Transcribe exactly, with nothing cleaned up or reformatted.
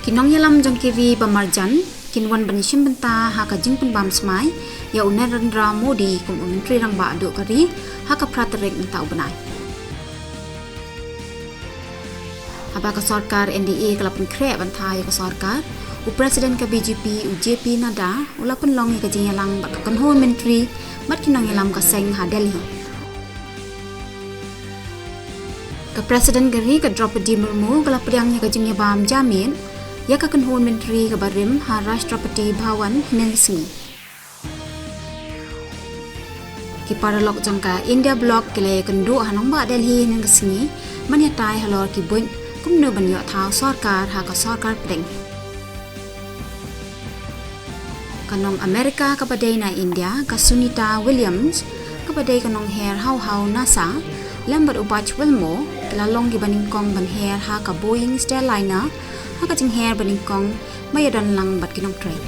Ki nongïalam jong ki ri ba marjan kin wan ban ïashim bynta ha ka jingpynbam smai ïa u Narendra Modi kum u Myntri Rangbah duh ka ri ha ka phra tarik mynta u bnai. Haba ka sorkar N D A ka la pynkhreh ban thaw ïa ka sorkar, u President ka B J P, u J P Nadda, u la pynlong ïa ka jingïalang bad ka kynhun myntri bad ki nongïalam ka seng ha Delhi. Ka President ka ri ka Droupadi Murmu ka la pdiang ïa ka jingïabam jabieng ïa ka kynhun myntri kaba rim ha Rashtrapati Bhavan hynnin ka sngi. Ki paralok jong ka India Bloc ki la ïakynduh ha nongbah Delhi hynnin ka sngi ban ïatai halor ki buit kumno ban ïoh thaw sorkar ha ka sorkar pdeng. Ka nong America kaba dei na India, ka Sunita Williams, kaba dei ka nongher haw haw NASA, lem bad u Bach Wilmore, ki la long kiba nyngkong ban her ha ka Boeing Starliner, ha ka jingher ba nyngkong ba ïadon lang bad ki nongtrei.